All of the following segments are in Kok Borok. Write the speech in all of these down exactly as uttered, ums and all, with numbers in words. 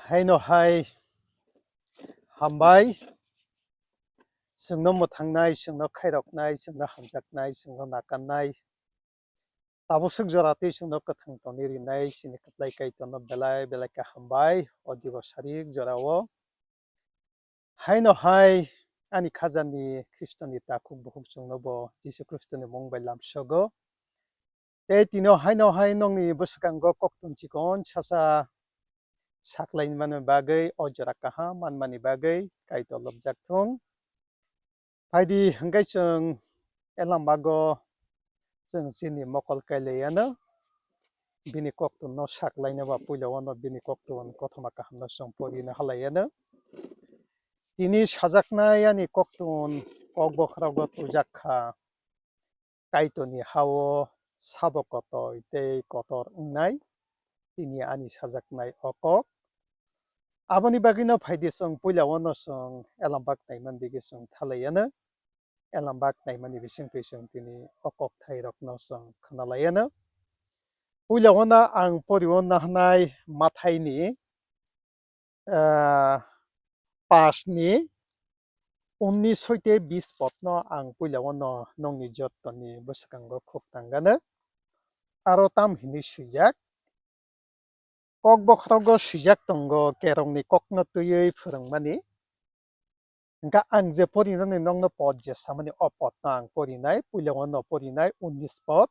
Haino hai hambai, chwngno mwthangnai, chwngno khairoknai, chwngno hamjaknai, chwngno nakannai. Tabuk swk jora twi chwngno kwthang tongwi rinai, chini kwplai Kaitorno belai belai khe hambai, o dibo sarik jorao. Haino hai ani khajani Khristoni takhuk bukhuk chwngno bo Jisu Khristoni mung bai lamsogo. Tei tino haino hai nongni bwswkango koktun chikon sasa saklaimani bagwi, o jora kaham manmani bagwi Kaitor lobjak thung. Phaidi hwnkhe chwng Elambago chwng chini mokol kailaiyano, bini koktunno saklaina ba puila wano bini koktun kothoma kahamno chwng porina halaiyano. Tini sajaknai ani koktun kok bokhorogo twijak kha, Kaitorni hao sabo kotoi tei kotor wngnai, tini ani sajaknai o kok. Aboni bagwino phaidi chwng puila wano chwng Elambak naiman digi chwng thalaiyano. Elambak naimani bisingtwi chwng tini o kokthairokno chwng khwnalaiyano. Puila wano ang poriwo nahnai Mathaini, ah, pasni unnis hoite bis podno ang puila wano nongni jottoni bwskango khuk tangano. Aro tam hinwi swijak, kok bokhorogo swijak tongo, kerongni kokno twiwi phwrwngmani. Hwnkhe ang je porinani nokno pod je samani, o podno ang porinai, puila wano porinai, unnis pod.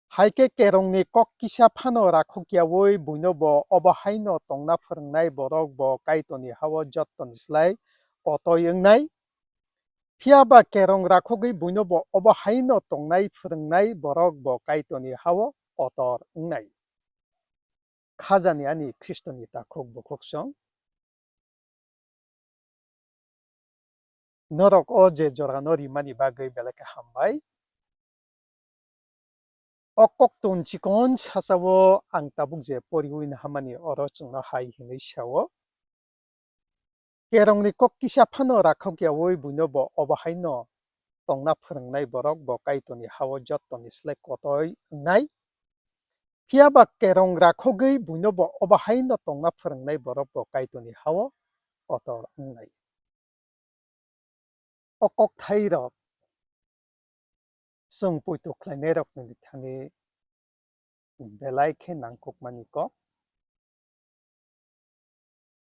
Hai khe kerongni kok kisa phano rakhokyaui buino bo obo haino tongna phwrwngnai borok bo Kaitorni hao jottoni slai kotoi wngnai. Phiya ba kerong rakhogwi buino bo obo haino tongnai phwrwngnai borok bo Kaitorni hao kotor wngnai. Khajani ani Khristoni takhuk bukhuk chwng. Norok o je jorano rimani bagwi belai khe hambai. O koktun chikon sasao ang tabuk je poriwi nahamani oro chwngno hai hinwi sao. Kerongni kok kisa phano rakhokyaui buino bo obo haino tongna phwrwngnai borok bo Kaitorni hao jottoni slai kotoi wngnai. Phiya ba kerong rakhogwi buino bo obo haino tongna phwrwngnai borok bo Kaitorni hao kotor wngnai. O kokthairok chwng poito khlainairokni thani belai khe nangkukmani kok.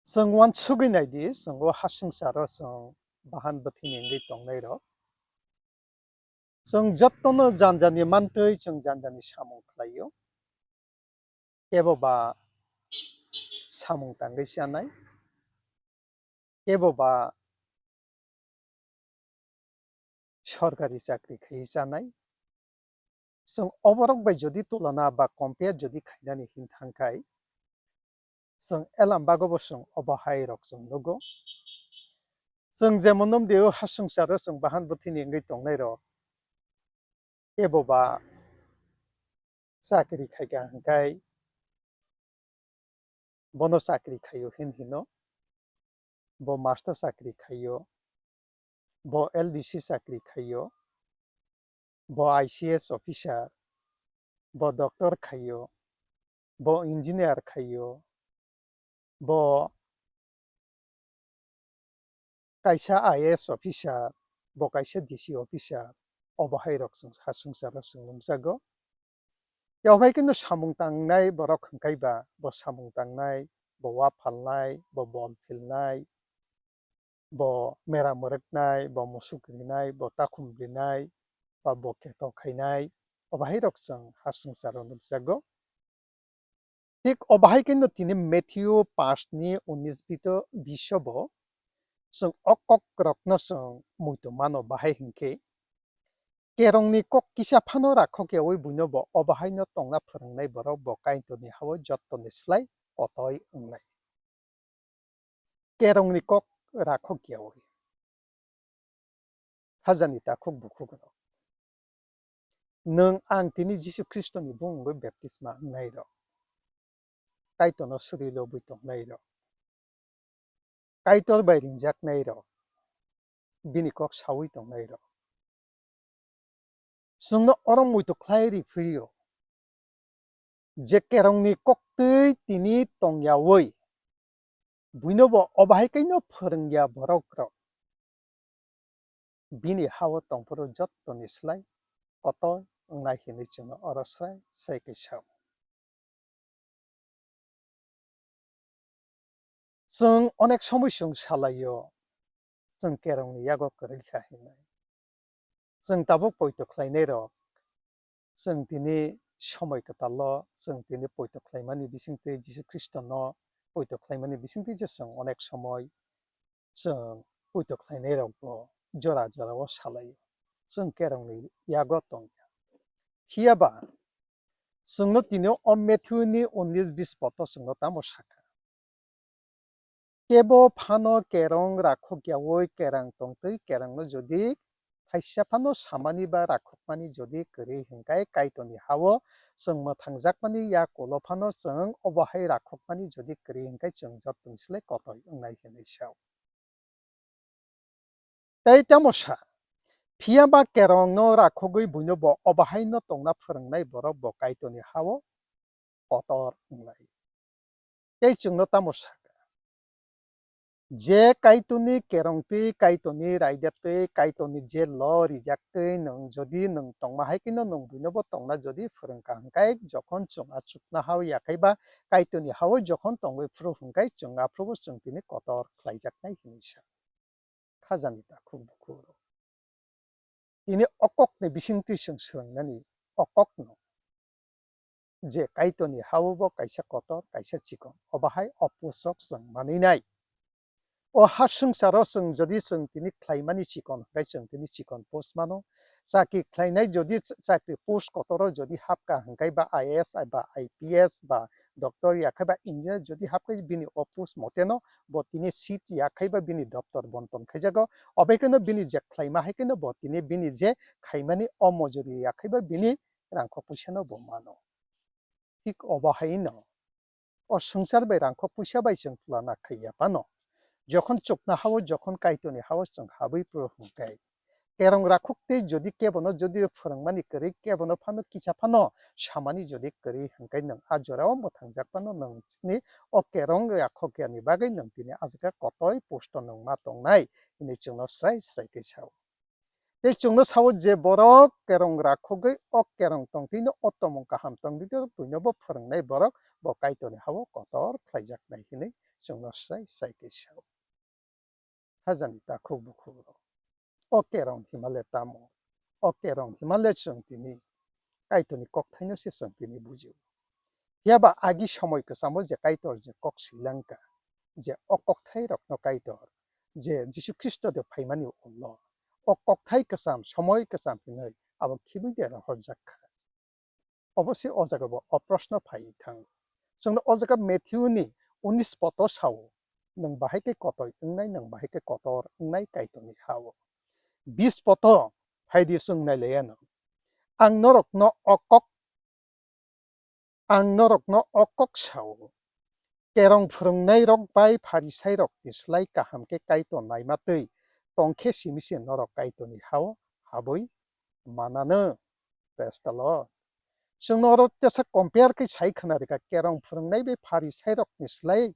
Chwng uansugwi naidi, chwng o haswngsaro chwng bahan bwthwini wngwi tongnairok. Chwng jottono janjani mantwi chwng janjani samung khlaio. Kebo ba samung tangwi chanai, kebo ba sorkari chakri khaiwi chanai. Chwng oborok bai jodi tulana ba compare jodi khainani hin thangkhai, chwng Elambago bo chwng obo hai rok chwng nugo. Chwng jemon nomdi o haswngsaro chwng bahan bwthwini wngwi tongnairok, kebo ba chakri khaikha hwnkhe bono chakri khaio hin hino, bo master chakri khaio, bo L D C chakri khaio, bo I C S officer, bo doctor khaio, bo engineer khaio, bo kaisa I A S officer, bo kaisa D C officer, obo hai rok chwng haswngsaro chwng nukjago. Tei obo hai kheno samung tangnai borok hwnkhe ba, bo samung tangnai, bo wa phalnai, bo bol philnai, bo mera mwrwknai, bo musuk rinai, bo takhum rinai, ba bo keto khainai, obo hai rok chwng haswngsaro nukjago. Thik obo hai kheno tini Matthew pash ni unnis bito, biso bo chwng o kok rokno chwng muitu mano, bahai hinkhe kerongni kok kisa phano rakhokyaui buino bo obo haino tongna phwrwngnai borok bo Kaitorni hao jottoni slai kotoi wngnai. Kerongni kok rakhokyaui. Hajani takhuk bukhuk rok. Nwng ang tini Jisu Khristoni bumungwi baptisma wngnai rok. Kaitorno suri lobwi tongnai rok. Kaitor bai ringjaknai rok. Bini kok saui tongnai rok. Chwngno oro muitu khlai ri phio. Je kerongni koktwi tini tongyaui, Buino bo obahai kaino phwrwngya borok rok bini hao tongphuru jottoni slai kotor wngnai hinwi chwngno oro srai srai khe sao. Chwng onek somoi chwng salaio, chwng kerongni yago kwrwi kha hinwi. Chwng tabuk poito khlainai rok, chwng tini somoi kwtalo chwng tini poito khlaimani bisingtwi Jisu Khristono poito khlaimani bisingtwi je chwng onek somoi chwng poito khlainai rokbo jora jorao salaio, chwng kerongni yago tongya. Phiyaba chwngno tini o Matthew ni unis bis poto chwngno tamo sakha? Kebo phano kerong rakhok yaui kerang tongtwi kerongno jodi thaisa phano samani ba rakhokmani jodi kwrwi hwnkhe Kaitorni hao chwng mwthangjakmani yakulo phano chwng obohai rakhokmani jodi kwrwi hwnkhe chwng jotoni slai kotoi wngnai hinwi sao. Tei tamo sa, phiyaba kerongno rakhogwi buino bo obohaino tongna phwrwngnai borok bo Kaitorni hao kotor wngnai. Tei chwngno tamo sakha? Je Kaitorni kerongtwi, Kaitorni raidetwi, Kaitorni je lo rijaktwi nwng jodi nwng tongma hai kheno nwng buinobo tongna jodi phwrwngkha hwnkhe jokhon chwng achukna hao yakhaiba Kaitorni hao jokhon tongwi phuru hwnkhe chwng aphrubo chwng tini kotor khlaijaknai hinwi sa. Khajani takhuk bukhuk rok. Tini o kokni bisingtwi chwng swrwngnani o kokno je Kaitorni hao bo kaisa kotor, kaisa chikon, obohai o pusok chwng manwi nai. O ha swngcharo chwng jodi chwng tini khlaimani chikon hwnkhe chwng tini chikon post mano. Chakri khlainai jodi ch-, chakri post kotoro jodi hapka hwnkhe ba I A S ba I P S ba doctor yakhai ba engineer jodi hapkhe bini o post moteno bo tini seat yakhai ba bini doptor bonton khaijago. Obekheno bini je khlaima hai kheno bo tini bini je khaimani o mojori yakhai ba bini rangkho puisano bo mano. Thik obo haino o swngchar bai rangkho puisa bai chwng tulana khaiya phano, jokhon chukna hao, jokhon Kaitorni hao chwng habwi phuru hwnkhe, kerong rakhok tei jodi kebono jodi phwrwngmani kwrwi, kebono phano kisa phano samani jodi kwrwi hwnkhe, nwng a jorao mwthangjak phano nwng chini o kerong rakhok yani bagwi nwng tini a jaga kotoi posto nwng ma tongnai hinwi chwngno srai srai khe sao. Tei chwngno sao je borok kerong rakhogwi o kerong tongtwino o tomong kaham tongtwino buinobo phwrwngnai borok bo Kaitorni hao kotor khlaijaknai hinwi chwngno srai srai khe sao. Hajani takhuk bukhuk rok. O kerong himale tamo? O kerong himale chwng tini Kaitorni kokthaino se chwng tini bujio. Phiya ba agi somoi kwchamo je Kaitor je kok swilangkha, je o kokthai rokno Kaitor, je Jisu Khristo de phaimani ulo, o kokthai kwcham, somoi kwcham hinwi abo khibui de rohorjak kha. Obo se o jaga bo o proshno phai thang. Chwngno o jaga Matthew ni unis poto sao, nwng bahai khe kotoi wngnai, nwng bahai khe kotor wngnai Kaitorni hao. Bis poto phaidi chwng nailayano. Ang norokno o kok Ang norokno o kok sao, kerong phwrwngnairok bai Pharisairokni slai kaham khe Kaitor naima twi tong khe simi se norok Kaitorni hao habwi mananw. Praise the Lord. Chwngno oro tesa compare khe sai khna rwkha, kerong phwrwngnai bai Pharisairokni slai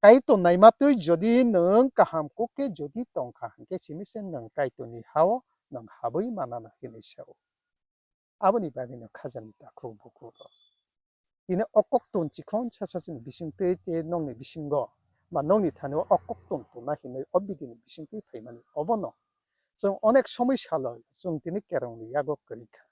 Kaitor naima twi jodi nwng kaham kuk khe jodi tong kha hwn khe simi se nwng Kaitorni hao nwng habwi mananw hinwi sao. Aboni bagwino khajani takhuk bukhuk rok. Tini o koktun chikhon sasa chini bising twi tei nokni bisingo ba nokni thani o koktun tuna hinwi o bidini bising twi phaimani obono chwng onek somoi salo chwng tini kerongni yago kwrwi kha.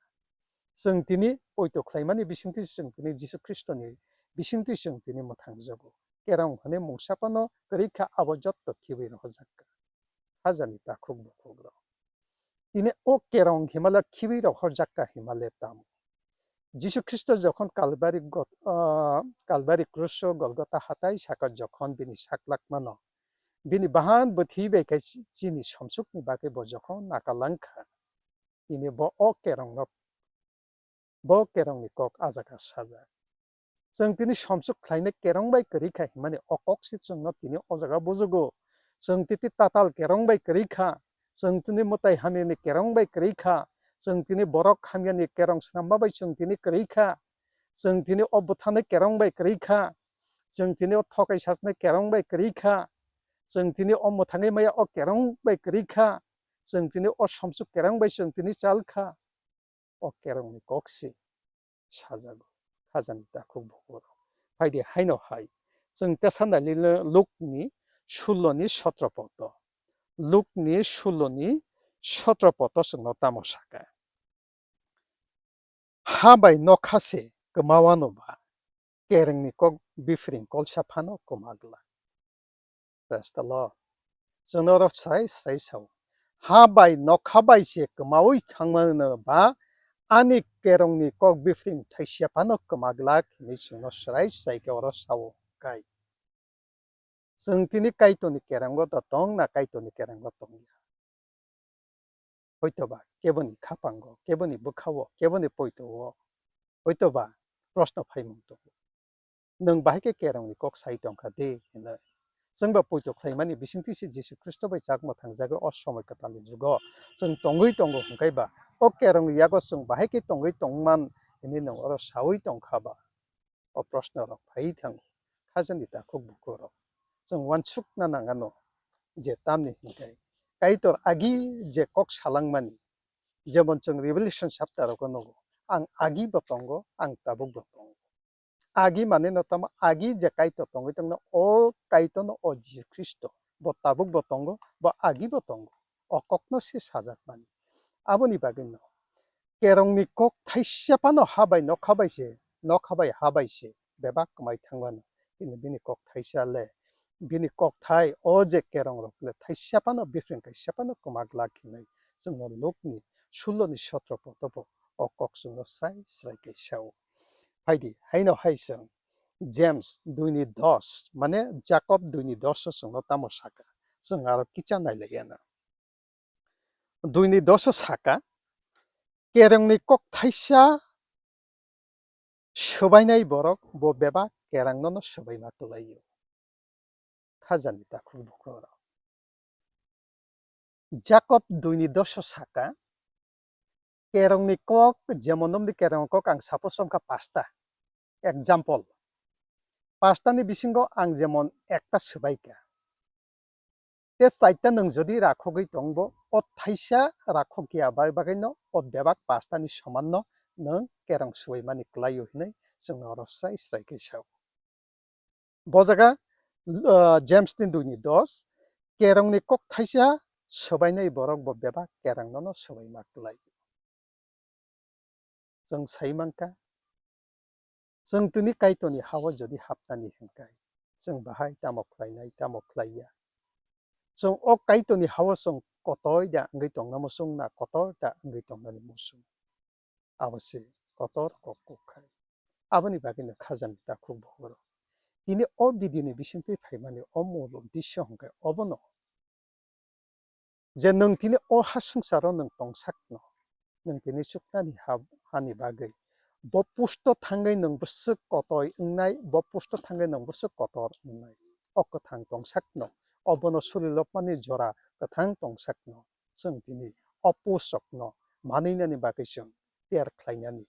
Chwng tini poito khlaimani bising twi chwng tini Jisu Khristoni bising twi chwng tini mwthangjago. Kerong hwnwi mungsa phano kwrwi kha, abo jotto khibui rohorjak kha. Hajani takhuk bukhuk rok. Tini o kerong himale khibui rohorjak kha himale tamo? Jisu Khristo jokhon Kalbari got-, ah, Kalbari kruso Golgotha hatai saka jokhon bini saklak mano, bini bahan bwthwi bai khe chi-, chini somsukni bagwi bo jokhon nakalang kha, tini bo o kerongno Bo kerongni kok a jaga sajak. Chwng tini somsuk khlainai kerong bai kwrwi kha himani o kok se chwngno tini o jaga bujugo. Chwng titi tatal kerong bai kwrwi kha, chwng tini mwtai hamyani kerong bai kwrwi kha, chwng tini borok hamyani kerong swnamma bai chwng tini kwrwi kha, chwng tini o bwthani kerong bai kwrwi kha. Chwng tini o thokai sasnai kerong bai kwrwi kha. Chwng tini o mwthangwi maya o kerong bai kwrwi kha. Chwng tini o somsuk kerong bai chwng tini chal kha. O kerongni kok se sajago, khajani takhuk bukhuk rok. Phaidi haino hai, chwng tesa nai lino Lukni suloni sotro poto. Lukni suloni sotro poto chwngno tamo saka? Ha bai nokha se kwmawano ba, kerengni kok biphiring kolsa phano kwma glak. Praise the Lord. Chwngno oro srai srai sao. Ha bai nokha bai se kwmawi thangmano ba, ani kerongni kok biphiring thaisa phano kwma glak hinwi chwngno srai srai khe oro sao kai. Chwng tini Kaitorni kerongo da tong na Kaitorni kerongo tong ya. Hoitoba keboni khapango, keboni bwkhao, keboni poito-o hoitoba proshno phaimung tongo. Nwng bahai khe kerongni kok sai tongkha de hinwi. Chwngba poito khlaimani bisingtwi se Jisu Khristo bai chakma thangjagwi o somoi kwtalni jugo chwng tongwi tongo hwnkhe ba o kerongni yago chwng bahai khe tongwi tongman hinwi nwng oro saui tongkha ba? O proshno rok phai thango. Khajani takhuk bukhuk rok. Chwng uansukna nangano je tamni hinkhe Kaitor agi je kok salangmani, jemon chwng Revelation chapter rogo nugo, ang agi bo tongo, ang tabuk bo tongo. Agi mane no tamo agi je Kaitor tongwi tongno o Kaitorno o Jisu Khristo bo tabuk bo tongo, bo agi bo tongo. O kokno se sajak mani. Aboni bagwi no kerongni kok thaisa phano ha bai nokha bai se, nokha bai ha bai se bebak kwmai thangmano. Bini, bini kok thaisa le, bini kok thai o je kerong rok le thaisa phano biphiring kaisa phano kwma glak hinwi chwngno Lukni suloni sotro potobo o kok chwngno srai srai khe sao. Phaidi, haino hai chwng James dui ni dos, mane Jakob dui ni dos o chwngno tamo saka? Chwng aro kicha nai lai ya na. Dui ni dos o saka, kerongni kok thaisa swbainai borok bo bebak kerongno no swbaima kwlaio. Khajani takhuk bukhuk rok. Jakob dui ni dos o saka, kerongni kok, jemon nomni kerongni kok ang suppose wngkha pasta. Example, pasta ni bisingo ang jemon ekta swbaikha. Te chaita nwng jodi rakhogwi tongbo, o thaisa rakhok ya bai bagwino o bebak pasta ni somanno nwng kerong swbaimani kwlaio hinwi chwngno oro srai srai khe sao. Bo jaga, ah, James ni dui ni dos, kerongni kok thaisa swbainai borok bo bebak kerongno no swbaima kwlai. Chwng sai mankha, chwng tini Kaitorni hao jodi hapnani hinkhe, chwng bahai tamo khlainai, tamo khlaiya? Chwng o Kaitorni hao chwng kotoi da wngwi tongna muchung na kotor da wngwi tongnani muchung? Abo se kotor kok kok khai. Aboni bagwino khajani takhuk bukhuk rok. Tini o video ni bisingtwi phaimani o mul uddesyo hwnkhe obono je nwng tini o ha swngcharo nwng tongsakno, nwng tini chuknani ha, hani bagwi bo pusto thangwi nwng bwswk kotoi wngnai, bo pusto thangwi nwng bwswk kotor wngnai. O kwthang tongsakno, obono sulilopmani jora kwthang tongsakno chwng tini o pusrokno manwinani bagwi chwng tiyar khlainani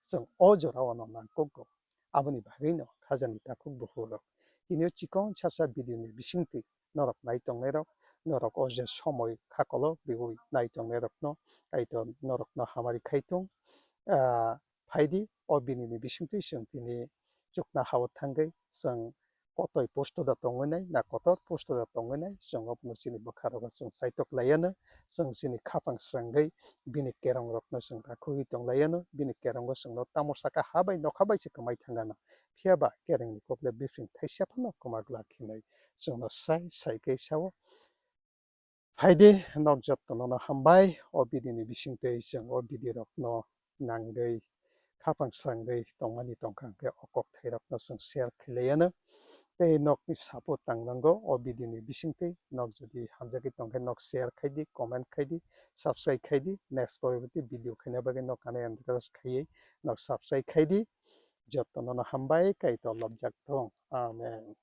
chwng o jorao no nangkukgo. Aboni bagwino khajani takhuk bukhuk rok, tini o chikon sasa video ni bisingtwi norok nai tongnai rok, norok o je somoi kha kolok riwi nai tongnai rokno Kaitor norokno hamari khai tong. Ah, phaidi o video ni bisingtwi chwng tini chukna hao thangwi chwng kotoi pusto da tongwi nai, na kotor pusto da tongwi nai, chwng obono chini bwkha rogo chwng saitok lai ano, chwng chini khapang srangwi bini kerong rokno chwng rakhogwi tong lai ano, bini kerongo chwngno tamo saka ha bai nokha bai se kwmai thang ano, phiya ba kerengni kokle biphiring thaisa phano kwma glak hinwi chwngno sai sai khe sao. Phaidi, nok jottono no hambai, o video ni bisingtwi chwng o video rokno nangwi khapang srangwi tongmani tongkha hwnkhe o kokthai rokno chwng share khlai ano. Tei nokni support tang nango o video ni bisingtwi, nok jodi hamjagwi tongkhe nok share khaidi, comment khaidi, subscribe khaidi, next poroboti video khaina bagwi nok ano encourage khaiwi nok subscribe khaidi. Jottono no hambai, Kaitor lobjak thung. Amen.